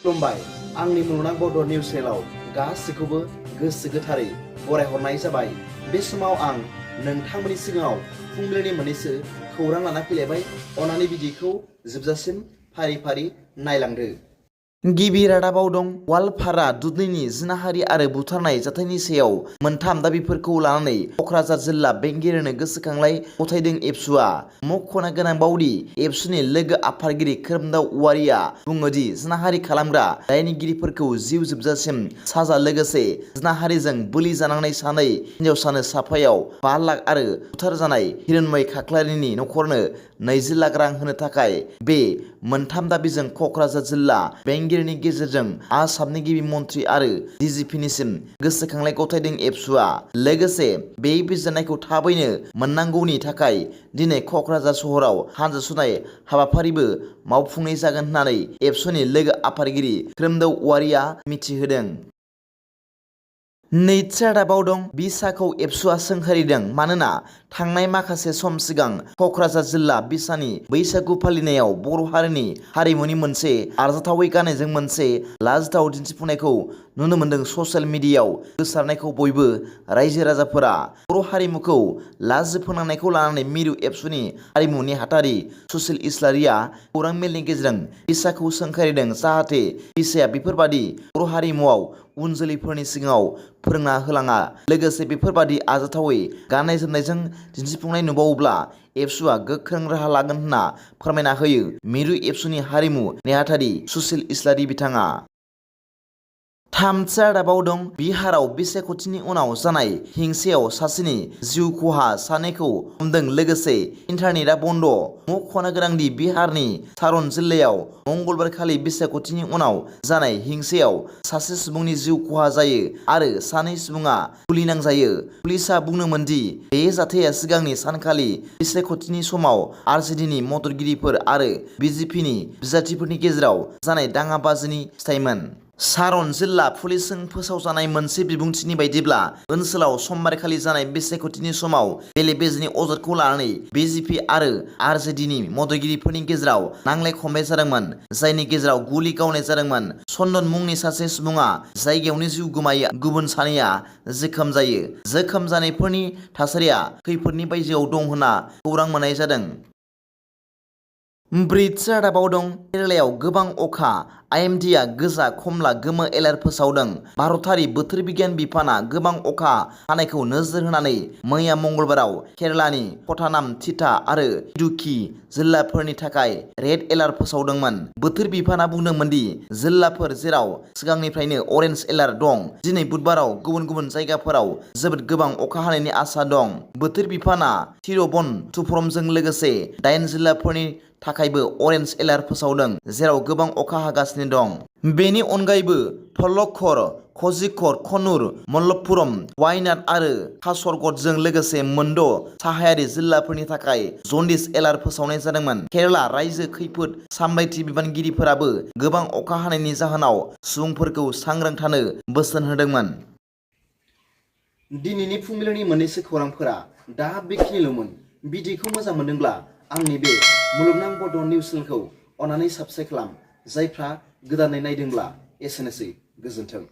खुलुमबाय आंनि मुलुगनां बड' निउस चेनेलाव गासैखौबो गोसो गोथारै बरायहरनाय जाबाय। बे समाव आं नोंथांमोननि सिगाङाव फुंबिलिनि मोननैसो खौरां लाना फैलायबाय। अन्नानै भिडिअखौ जोबजासिम फारि फारि नायलांदो। गिबि रादाबाव दं वालपारा दुधनैनि जिनाहारि आरो बुथारनाय जाथायनि सायाव मोनथाम दाबिफोरखौ लानानै क'क्राझार जिल्ला बेंगिरिनो गोसोखांलाय गथायदों एबसुआ। मख'नो गोनां बावदि एबसुनि लोगो आफादगिरि खोरोमदाव औवारिया बुङोदि जिनाहारि खालामग्रा दायनिगिरिफोरखौ जिउ जोबजासिम साजा लोगोसे जिनाहारिजों बोलि जानांनाय सानै हिनजावसानो साफायाव 5 लाख आरो बुथारजानाय हिरण्मय खाख्लारिनि नखरनो 20 लाख रां होनो थाखाय बे मोनथाम दाबिजों क'क्राझार जिल्ला बेंगिरिनि गेजेरजों आसामनि गिबि मन्थ्रि आरो DGPनिसिम गोसोखांलाय गथायदों एबसुआ। लोगोसे बे बिजिरनायखौ थाबैनो मोननांगौनि थाखाय दिनै क'क्राझार सहराव हानजा सुनाय हाबाफारिबो मावफुंनाय जागोन होननानै एबसुनि लोगो आफादगिरि खोरोमदाव औवारिया मिथिहोदों। नैथि रादाबाव दं बिसाखौ एबसुआ सोंखारिदों मानोना थांनाय माखासे सम सिगां क'क्राझार जिल्ला बिसानि बैसागु फालिनायाव बर' हारिनि हारिमुनि मोनसे आरजाथावै गाननायजों मोनसे लाजिथाव दिन्थिफुंनायखौ नुनो मोन्दों। ससियेल मिडियायाव गोसारनायखौ बयबो रायजो राजाफोरा बर' हारिमुखौ लाजि फोनांनायखौ लानानै मिरु एबसुनि हारिमु नेहाथारि सुसिल इस्लारिया खौरां मेलनि गेजेरजों बिसाखौ सोंखारिदों जाहाथे बिसाया बेफोरबादि बर' हारिमुआव उन जोलैफोरनि सिगाङाव फोरोंना होलाङा। लोगोसे बेफोरबादि आरजाथावै गाननाय जोमनायजों दिन्थिफुंनाय नुबावोब्ला एबसुआ गोख्रों राहा लागोन होनना फोरमायना होयो मिरु एबसुनि हारिमु नेहाथारि सुसिल इस्लारि बिथाङा। थामथि रादाबाव दं बिहाराव बिसायख'थिनि उनाव जानाय हिंसायाव सासेनि जिउ खहा सानैखौ हमदों लोगोसे इन्टारनेटआ बन्द'। मख'नो गोनांदि बिहारनि सारन जिल्लायाव मंगलबारखालि बिसायख'थिनि उनाव जानाय हिंसायाव सासे सुबुंनि जिउ खहा जायो आरो सानै सुबुङा गुलि नांजायो। पुलिसआ बुंदोंमोनदि बे जाथाया सिगांनि सानखालि बिसायख'थिनि समाव आरजेडीनि मददगिरिफोर आरो बिजेपिनि बिजाथिफोरनि गेजेराव जानाय दाङाबाजिनि फिथायमोन। सारन जिल्ला पुलिसजों फोसावजानाय मोनसे बिबुंथिनि बायदिब्ला ओनसोलाव समबारखालि जानाय बिसायख'थिनि समाव बेले बेजेनि अजदखौ लानानै बिजेपि आरो आरजेडीनि मददगिरिफोरनि गेजेराव नांलाय खमलाय जादोंमोन जायनि गेजेराव गुलि गावनाय जादोंमोन। चन्दन मुंनि सासे सुबुङा जायगायावनो जिउ गोमायो गुबुन सानैया जोखोम जायो। जोखोम जानायफोरनि थासारिया खैफोदनि बायजोआव दं होनना खौरां मोननाय जादों। ब्रैथि रादाबाव दं केरालायाव गोबां अखा IMDआ गोजा कमला गोमो एलार्ट फोसावदों। भारतारि बोथोर बिगियान बिफाना गोबां अखा हानायखौ नोजोर होनानै मैया मंगलबाराव केरालानि क'टानाम थिता आरो इडुक्की जिल्लाफोरनि थाखाय रेड एलार्ट फोसावदोंमोन। बोथोर बिफाना बुंदोंमोन दि जिल्लाफोर जेराव सिगांनिफ्रायनो अरेन्ज एलार्ट दं दिनै बुधबाराव गुबुन गुबुन जायगाफोराव जोबोद गोबां अखा हानायनि आसा दं। बोथोर बिफाना थिरुवनन्तपुरमजों लोगोसे 8 जिल्लाफोरनि थाखायबो अरेन्ज एलार्ट फोसावदों जेराव गोबां अखा हागासिनो दं। बेनि अनगायैबो पलक्कड़, कझिक'ड, कन्नुर, मलप्पुरम, वायनाड आरो कासरगडजों लोगोसे मोनद' साहायारि जिल्लाफोरनि थाखाय जन्दिस एलार्ट फोसावनाय जादोंमोन। केराला रायजो खैफोद सामलायथि बिबानगिरिफोराबो गोबां अखा हानायनि जाहोनाव सुबुंफोरखौ सांग्रां थानो बोसोन होदोंमोन। दिनैनि फुंबिलिनि मोननैसो खौरांफोरा दा बेखिनिल'मोन। भिडिअखौ मोजां मोनदोंब्ला आंनि बे मुलुगनां बड' निउस चेनेलखौ अन्नानै साबस्क्राइब खालाम। जायफ्रा गोदानै नायदोंब्ला एसेनोसै गोजोन्थों।